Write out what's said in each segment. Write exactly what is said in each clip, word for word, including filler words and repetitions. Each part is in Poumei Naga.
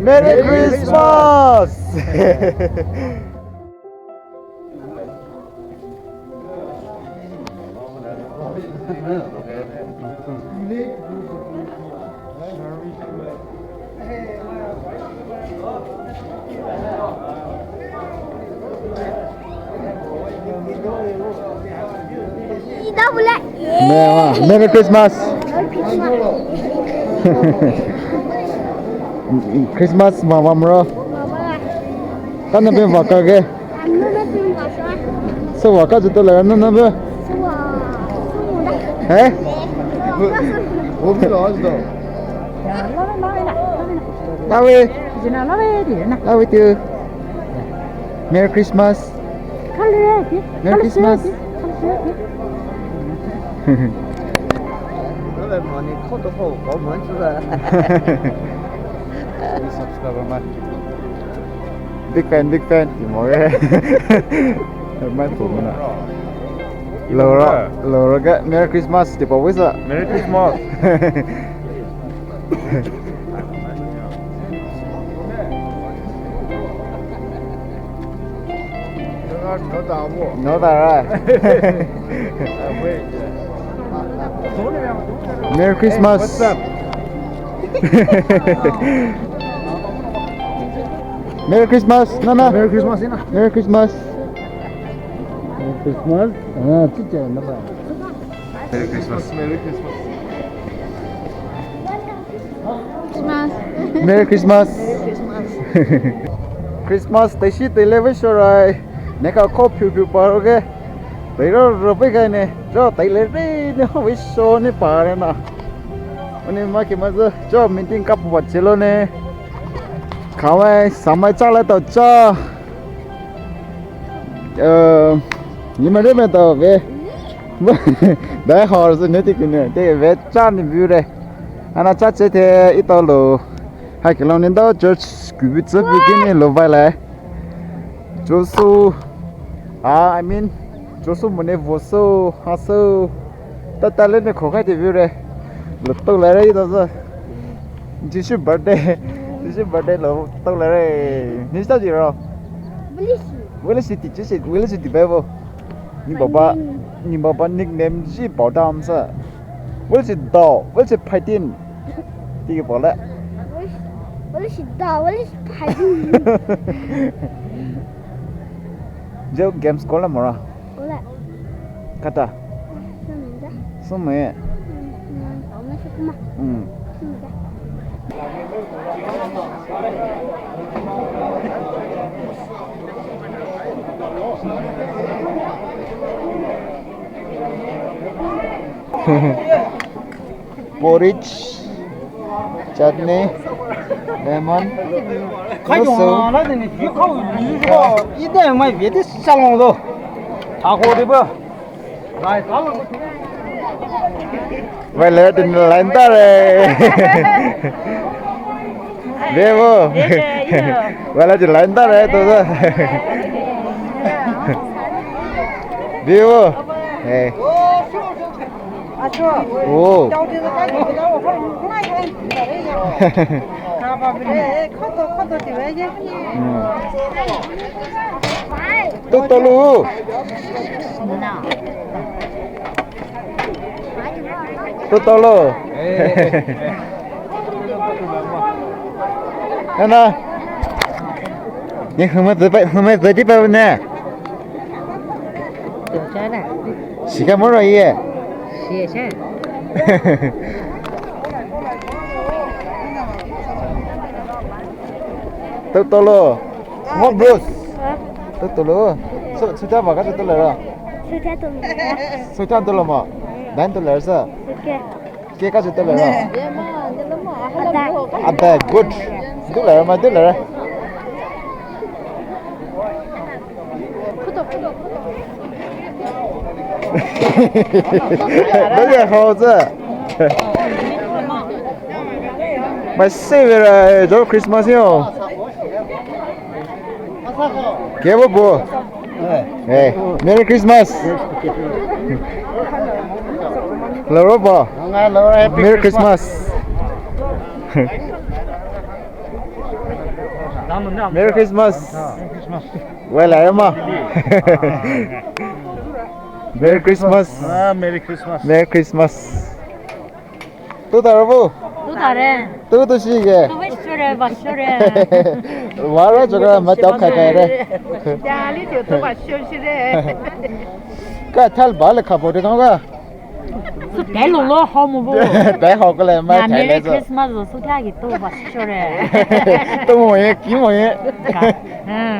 Merry Christmas! Merry Christmas. Christmas mama mro. Kana ben vaka ge. Sewa ka jito la na na be. Hey? Love you. Love you too. Merry Christmas. Merry Christmas. Big fan, big fan. Ti mo re. Mai pu mo na. Laura, Laura ga Merry Christmas ti pa wisa. Merry Christmas. No, that right. Merry Christmas. What's up? Merry Christmas, Nana. Merry Christmas, Ina. Merry Christmas. Merry Christmas. Ah, chicha, Nana. Merry Christmas. Merry Christmas. Christmas. Christmas taishi tailai ve shorai. Neka kho phiu phiu paro ge. Tairo ro pe kai ne. Jo tailai re ne ho ve sho ne pare na. Uni ma ke ma zo. Jo meeting kap wa chelo ne. Kawai samai cha la to cha. Eh, ni ma re me to ve. Dai hor se ne ti kine. Te ve cha ni view re. Ana cha che the ito lo. Hai ke lo ni do church ku bi tsu bi kine lo vai le. Josu. Ah, I mean, Josu mo ne vosu, hasu. Ta ta le ne kho khai te view re. Lo to la re ito zo. Jisu birthday. Jisu birthday lo to la re. Ni sa ji ro. Village. Village city, Jisu, village city bai vo. Ni baba, ni baba nickname ji pao dam sa. Village dao, village fighting. Ti ke pao le. Village dao, village fighting. Jo games kola mora. Kola. Kata. Sume. Sume. Mm. Porridge, chutney, lemon. Kai jong la de ni, yu khao yu jo, i de mai ve de salon do. Ta ko de ba. Vai le de line ta re. Vevo. Vai le de line ta re to. Vevo. Hey. Oh. Tutto lu. Tutto lu. Ana. Ni hama zai pa, hama zai di pa ne. Shika moro ye. Shi sha. Tutto lu. Ngo bros. Tutto lu. So, suta ba ka tutto lu. Suta tutto lu. Suta tutto lu ma. Dan tutto lu sa. Okay. Ke ka jitole ra. Ada. Ada, good. Dole ra, ma dole ra. Dole ra, haozi. Ma se vera, jo Christmas yo. Ke bo bo. Hey, Merry Christmas. Hello, Robo. Merry Christmas. Merry Christmas. Well, I am a. Merry Christmas. Ah, Merry Christmas. Merry Christmas. Tutare bu? Tutare. Tutu shige. Tutu shire, ba shire. Wara jogra ma tau kha kha re. Jali tu tu ba shire. Ka thal ba le kha bo de ka. Su te lo lo ho mo bu. Te ho ko le ma. Merry Christmas su ta ki tu ba shire. Tu mo ye, ki mo ye. Hmm.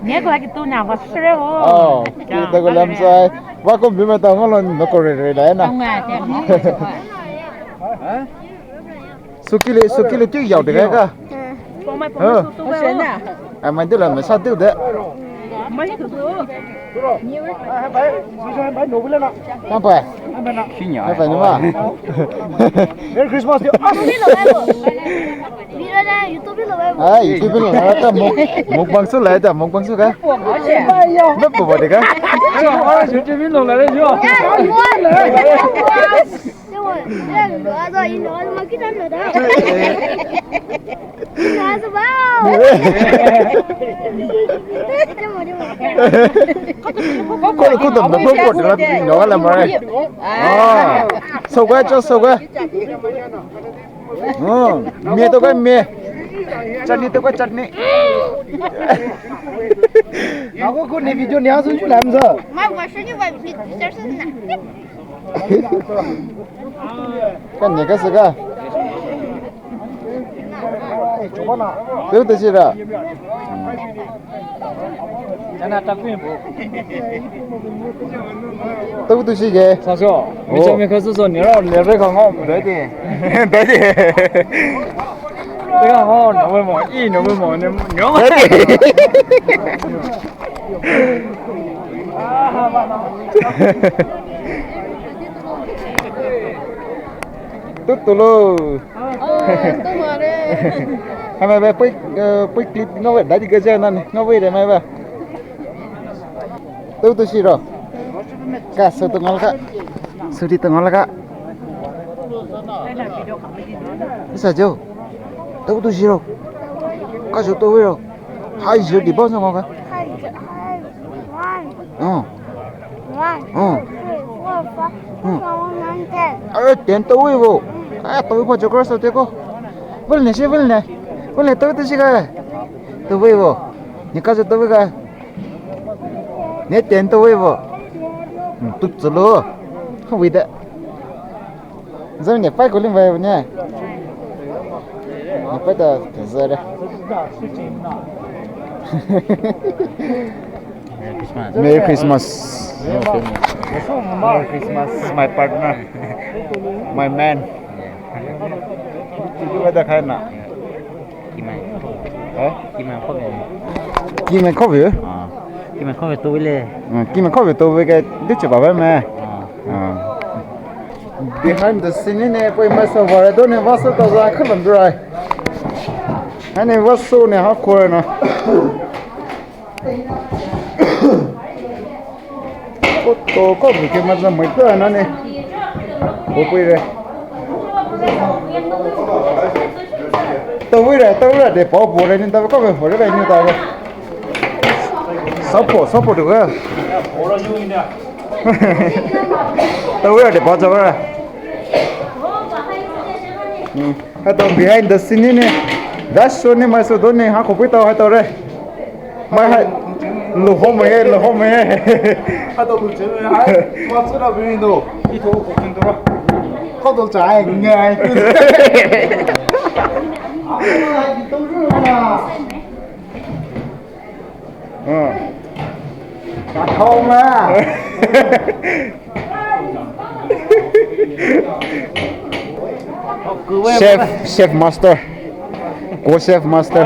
Ni ko ki tu na ba shire ho. Oh, ki tu ko lam sai. Wa ko bi ma ta ngolo no ko re re la na. Sukile, sukile tu yau de ka. Ai, mai de la me sa tu de. Mai pa. Sinya. Mai pa ni ma. Merry Christmas. Ai, YouTube lo, ah, ta muk, mukbang su lai, ta mukbang su ka? Ba pu ba de ka? Ko ko dam da ko ko da no la mare. Ah, so ga, cho so ga. Oh, me to ga me. Chutney to ga chutney. Ako ko ne video ne asu ju lam sa. Ma wa shi ni wa picture sa na. Kan ne ka sa ga. Tutu shira. Tutu shige. Sa so. Mi cha mi ka so so ni ra le re ka ngo. Dai de. Dai de. Te ka ho no we mo, i no we mo ne. Tutu lo. Hai mai ba pui, eh, pui clip ngau ba dadi ga ja na ni, ngau ba re mai ba. Tutu shiro. Ka su tu ngau ka. Su di tu ngau ka. Isa jo. Tutu shiro. Ka su tu wiro. Hai jo di ba sa ngau ka. One. Oh. One, oh, two, three, four, five, hmm, six, seven, eight, nine, ten. Are ten to wei bo. Hmm. Ah, to wei bo jokra sa te ko. Bol ne shi, bol ne. Bol ne to te shi ka. To wei bo. Ni ka to wei ka. Ne ten to wei bo. Hmm, tu tsu lo. Ha wei da. Zan ne pai ko lim bai ne. Ne pai ta zare. Merry Christmas. Merry Christmas. Merry Christmas, my partner, my man. Itu ada kaya na. Kimai. Eh? Kimai kobe. Kimai kobe? Ah. Kimai kobe tu bile. Hmm, kimai kobe tu bile ke dia cepat me. Ah. Ah. Behind the scene ne poi masa vare do ne vaso ta za khalam drai. Ane vaso ne ha kore na. Koto ko bu ke maza mai ta na ne. Ko pui re. Tawira, tawira de pau bu re ni ta ko be bu re ni ta. Support, support ga. Tawira de pau ga. Hmm. Hato behind the scene ne. That's so ne mai so do ne ha ko pui ta hato re. Mai hai. Lo ho mai, lo ho mai. Hato lo che mai hai. Ma so na bi no. I to ko kin to ra. Ko to cha ai ngai. Hmm. Chef, chef master. Ko chef master.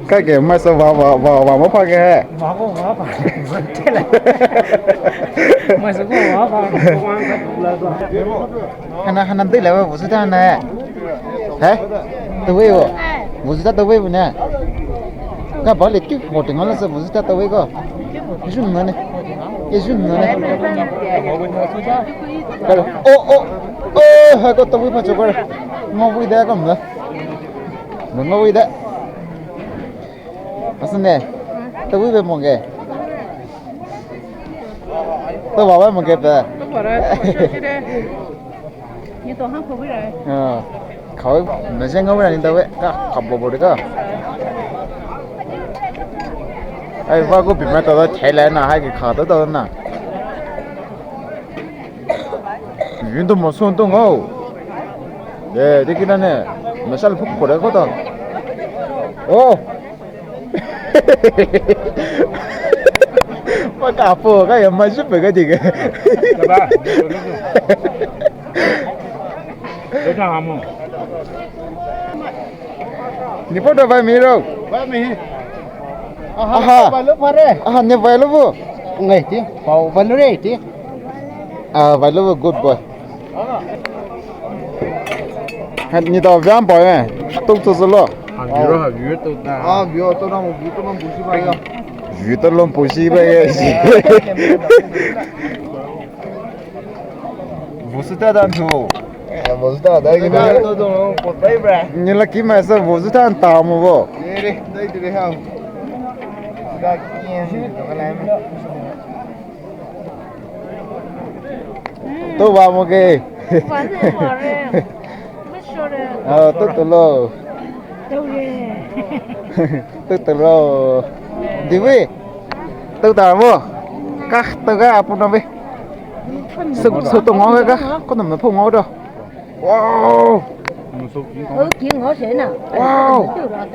Ka ke mai sa wa wa wa wa mo pa ke. Wa wa wa pa. Mai sa wa wa pa. Hana hana dei la wa bu su ta na. Hai? Tawei wo. Bu su ta tawei bu na. Ka ba le tu ho te ngala sa bu su ta tawei ko. Ju na ne. Yesu nane. Kare. Oh, oh. Oh, ha ko tawi pa chokar. Ngawida kam na. Ngawida. Asne. Tawi be moge. Tawa be moge pe. Ni to ha ko bi rai. Ah. Khao, na jeng ngau na ni da we. Ka, ka bo bo de ka. Ai, va ko bi ma ta da thai la na, hai ke kha ta da na. Yun to mo son to ngau. Eh, de ki na ne. Masal phuk ko de ko ta. Oh. Makapo ka ya majupe ka dige. Ni photo vai mi ro. Vai mi. Aha. Aha. Vai lo pare. Aha, ne vai lo bu. Ngai ti. Pau vai lo re ti. Ah, vai lo bu, good boy. Ha, ni da vian ba eh. Tuk tuk lo. Ha, view, ha, view tuk na. Ah, view tuk na mo, view tuk na mo, busi ba ya. View tuk lo, busi ba ya. Busi ta dan tu. Eh, busi ta dan. Ni la ki ma sa busi ta ta mo bo. Ni re, dai tu re ha. Da ki en, to ka lai. Tou ba mo ke. Ah, tou tou lo. Tou tou lo. Di we. Tou ta mo. Ka tou ka apu na we. Sou sou tou mo ka. Ko na me pho mo do. Wow! Wow!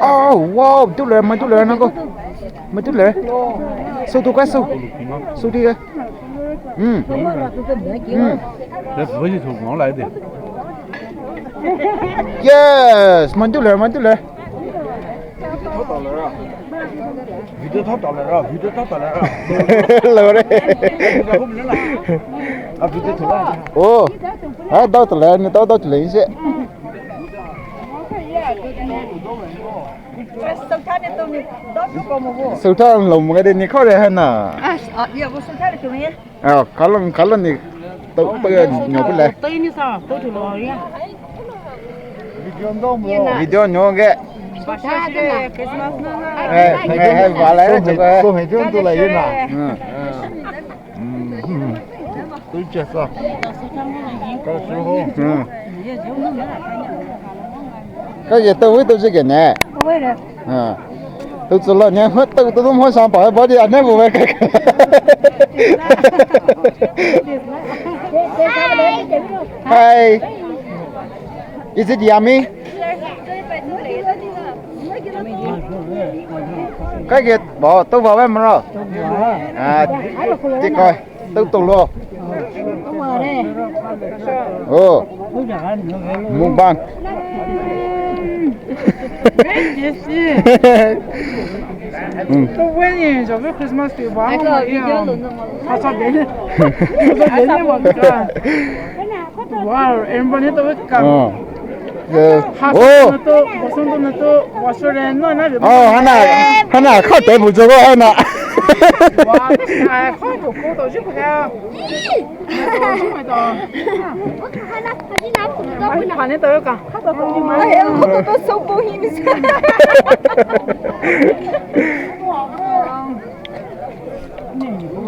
Oh, wow! Tu le, ma tu le na ko. Ma tu le. Sou tu ka sou. Sou ti ka. Hmm. Hmm. Yes, ma tu le, ma tu le. Video thot tale ra, video thot tale ra. Lo re. Video thot tale ra. Ah, video thot tale ra. Oh. Ah, dau tale, ni dau dau tale se. Sultan lo mo ga de ni khore ha na. Ah, ya bo sultan to ni. Ah, kalon, kalon ni. Tau, tau ya nyo pula. Tau ni sa, tau tu lo ya. Video nyo ge. Eh, eh, eh, wala ya, so he, so he, tu la yena. Hmm. Hmm. Tu cha sa. Ka su ho. Hmm. Ka ye tau wi tau je ke ne. Wi re. Ha. Tau tsu lo ne, tau tau mo sa pa ba di ane bu we. Hi. Is it yummy? Ka ge ba, tau ba we mo ro. Ah, ti ko. Tou tou lo. Oh. Mukbang. Very tasty. Mm. Tou wen ye, Jabe Christmas ke ba. Asa de. Asa de ne wa ka. Wow, everybody to ka. Oh. Eh, ha, oh. Na to, boson to na to, wasore no na. Oh, hana, hana, kha te bu jo hana. Wa, ai, kha to ko to ji ko ya. Ai, kha ne to ka. Kha to to ji ma. Ai, ko to to so bo hi ni.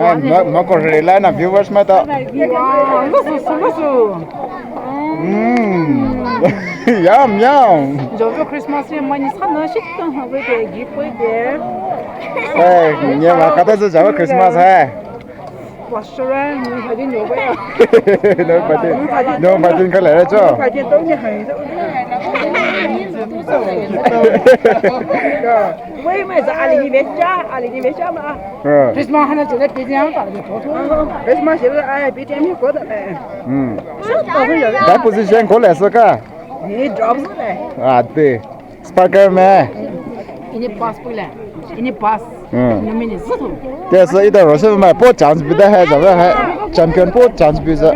Ah, ma, ma ko re la na viewers ma ta. Wow, lusu, lusu. Mm. Yum, yum. Jojo Christmas ni mani sana shit tang ha we ke gift we ke. Eh, ni ma kata se Jojo Christmas hai. Wa shura ni ha din yo we. No patin. No patin ka le cho. Patin to ni hai. Wei mai sa ali ni ve cha, ali ni ve cha ma. Christmas hana chule piti ang ta de to. Christmas chule ai piti mi ko da. Hmm. That position ko le sa ka. Ni drop sa le. Ah, de. Sparker me. Ini pass pula. Ini pass. Hmm. Ini mini sa to. Te sa ida ro sa ma po chance bi da hai sa hai. Champion po chance bi sa.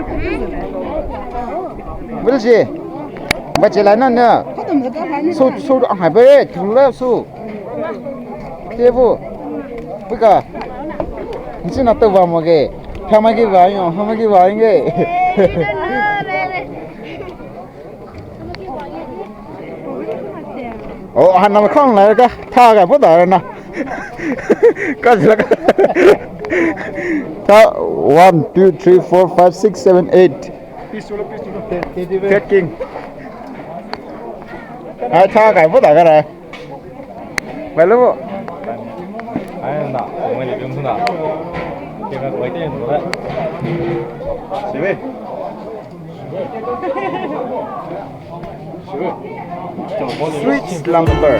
Bil si. Ba che la na na. So so ang hai ba re, tu la so. Te bu. Buka. Ni na to ba mo ge. Tha mai ki vai yo, tha mai ki vai nge. Oh, han na khong la ka, tha ka po da na. Ka la ka. Tha, one, two, three, four, five, six, seven, eight. Pistol, pistol. Third king. Ai, tha ka po da ka ra. Mai lo. Ai, na, mai lo, jum na. Ke ka koi te no da. Siwe. Sweet slumber.